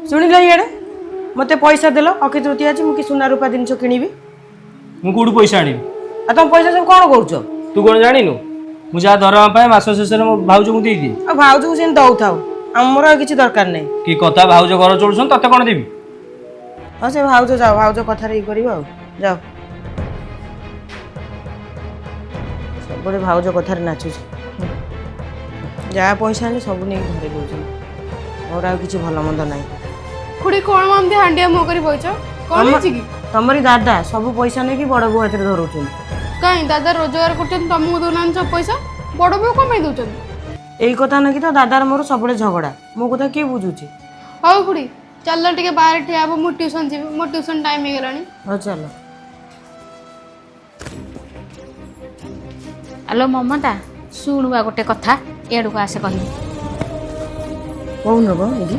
ଶୁଣିଲ, ଇଆଡ଼େ ମୋତେ ପଇସା ଦେଲ, ଅକ୍ଷୟ ତୃତୀୟା ଅଛି, ମୁଁ କି ସୁନା ରୂପା ଜିନିଷ କିଣିବି। ମୁଁ କୋଉଠୁ ପଇସା ଆଣିବି? ଆଉ ତମ ପଇସା ସବୁ କ'ଣ କରୁଛ? ତୁ କ'ଣ ଜାଣିନୁ? ମୁଁ ଯାହା ଦରମା ପାଏ, ମାସ ଶେଷରେ ମୋ ଭାଉଜକୁ ଦେଇଦିଏ। ଆଉ ଭାଉଜକୁ ସେମିତି ଦଉଥାଉ, ଆମର ଆଉ କିଛି ଦରକାର ନାହିଁ। କି କଥା, ଭାଉଜ ଘର ଚଳୁଛନ୍ତି, ତତେ କ'ଣ ଦେବି? ହଁ, ସେ ଭାଉଜ ଯାଅ, ଭାଉଜ କଥାରେ ଇଏ କରିବ। ଆଉ ଯାଅ, ସବୁବେଳେ ଭାଉଜ କଥାରେ ନାଚୁଛି। ଯାହା ପଇସା ଆଣିଲେ ସବୁ ନେଇକି ଘରେ ଦଉଛନ୍ତି। ମୋର ଆଉ କିଛି ଭଲ ମନ୍ଦ ନାହିଁ। ଖୁଡ଼ି, କ'ଣ ଏମିତି ହାଣ୍ଡିଆ ମୁହଁ କରି ବଇଛ? କ'ଣ ହେଇଛି କି? ତମରି ଦାଦା ସବୁ ପଇସା ନେଇକି ବଡ଼ ବୋଉ ହାତରେ ଧରଉଛନ୍ତି। କାଇଁ, ଦାଦା ରୋଜଗାର କରୁଛନ୍ତି, ତମକୁ ଦଉନାହାନ୍ତି ସବୁ ପଇସା, ବଡ଼ ବୋଉ କ'ଣ ପାଇଁ ଦଉଛନ୍ତି? ଏଇ କଥା ନାକି ତ ଦାଦାର ମୋର ସବୁବେଳେ ଝଗଡ଼ା। ମୋ କଥା କିଏ ବୁଝୁଛି? ହଉ ଖୁଡ଼ି, ଚାଲ ଟିକେ ବାହାରେ ଠିଆ ହବ, ମୁଁ ଟ୍ୟୁସନ୍ ଯିବି, ମୋ ଟ୍ୟୁସନ୍ ଟାଇମ୍ ହେଇଗଲାଣି। ହଉ, ଚାଲ। ଆଲୋ ମମତା, ଶୁଣୁବା ଗୋଟେ କଥା, ଏଆଡ଼କୁ ଆସେ କହିବି। କହୁନ, କଣ ଏଇଠି?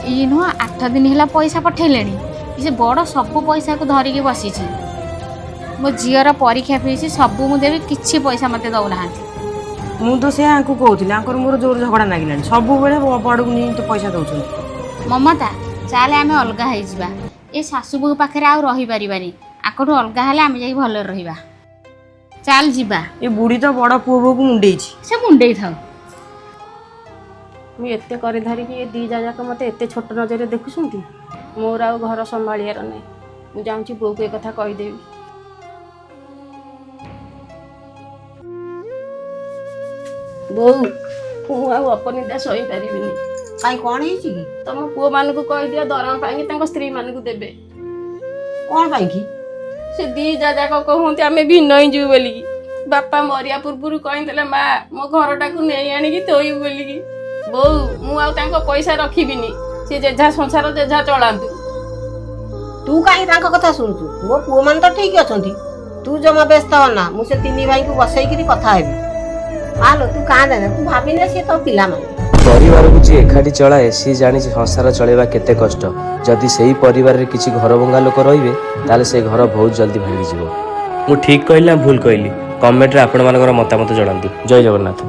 ଇଏ ନୁହଁ, 8 ଦିନ ହେଲା ପଇସା ପଠେଇଲେଣି, ସେ ବଡ଼ ସବୁ ପଇସାକୁ ଧରିକି ବସିଛି। ମୋ ଝିଅର ପରୀକ୍ଷା ଫିସ୍ ସବୁ ମୁଁ ଦେବି, କିଛି ପଇସା ମୋତେ ଦେଉନାହାନ୍ତି। ମୁଁ ତ ସେୟା ଆଙ୍କୁ କହୁଥିଲି, ଆଙ୍କର ମୋର ଜୋର ଝଗଡ଼ା ଲାଗିଲାଣି। ସବୁବେଳେ ବଡ଼କୁ ନେଇ ତ ପଇସା ଦଉଛନ୍ତି। ମମତା, ଚାଲେ ଆମେ ଅଲଗା ହେଇଯିବା। ଏ ଶାଶୁ ବୋହୂ ପାଖରେ ଆଉ ରହିପାରିବାନି। ଆଙ୍କଠୁ ଅଲଗା ହେଲେ ଆମେ ଯାଇକି ଭଲରେ ରହିବା। ଚାଲ ଯିବା। ଏ ବୁଢ଼ୀ ତ ବଡ଼ ପୁଅ ବୋହୂକୁ ମୁଣ୍ଡେଇଛି। ସେ ମୁଣ୍ଡେଇ ଥାଉ। ମୁଁ ଏତେ କରି ଧରିକି ଏ ଦି ଯା ଯାକ ମୋତେ ଏତେ ଛୋଟ ନଜରରେ ଦେଖୁଛନ୍ତି। ମୋର ଆଉ ଘର ସମ୍ଭାଳିବାର ନାହିଁ। ମୁଁ ଯାଉଛି, ବୋଉକୁ ଏ କଥା କହିଦେବି। ବୋଉ, ମୁଁ ଆଉ ଅପନିନ୍ଦା ସହିପାରିବିନି। କାଇଁ, କ'ଣ ହେଇଛି କି? ତମ ପୁଅମାନଙ୍କୁ କହିଦିଅ, ଦରମା ପାଇଁକି ତାଙ୍କ ସ୍ତ୍ରୀମାନଙ୍କୁ ଦେବେ। କ'ଣ ପାଇଁ କି? ସେ ଦି ଯା ଯାକ କହୁଛନ୍ତି ଆମେ ଭିନ୍ନ ହେଇଯିବୁ ବୋଲିକି। ବାପା ମରିବା ପୂର୍ବରୁ କହିଥିଲେ, ମା, ମୋ ଘରଟାକୁ ନେଇ ଆଣିକି ଥୋଇବୁ ବୋଲିକି। ବୋଉ, ମୁଁ ଆଉ ତାଙ୍କ ପଇସା ରଖିବିନି। ସେ ଯେଝା ସଂସାର ଯେଝା ଚଳାନ୍ତୁ। ତୁ କାହିଁ ତାଙ୍କ କଥା ଶୁଣୁଛୁ? ମୋ ପୁଅମାନେ ତ ଠିକ ଅଛନ୍ତି। ତୁ ଜମା ବ୍ୟସ୍ତ ହନା, ମୁଁ ସେ ତିନି ଭାଇଙ୍କୁ ବସେଇକିରି କଥା ହେବି। ମାଲୋ, ତୁ କାନ୍ଦେନା, ତୁ ଭାବିନେ ସିଏ ତୋ ପିଲାମାନେ। ପରିବାରକୁ ଯିଏ ଏକାଠି ଚଳାଏ, ସିଏ ଜାଣିଛି ସଂସାର ଚଳେଇବା କେତେ କଷ୍ଟ। ଯଦି ସେଇ ପରିବାରରେ କିଛି ଘରଭଙ୍ଗା ଲୋକ ରହିବେ, ତାହେଲେ ସେ ଘର ବହୁତ ଜଲ୍ଦି ଭାଙ୍ଗିଯିବ। ମୁଁ ଠିକ୍ କହିଲି ନା ଭୁଲ କହିଲି? କମେଣ୍ଟରେ ଆପଣମାନଙ୍କର ମତାମତ ଜଣାନ୍ତୁ। ଜୟ ଜଗନ୍ନାଥ।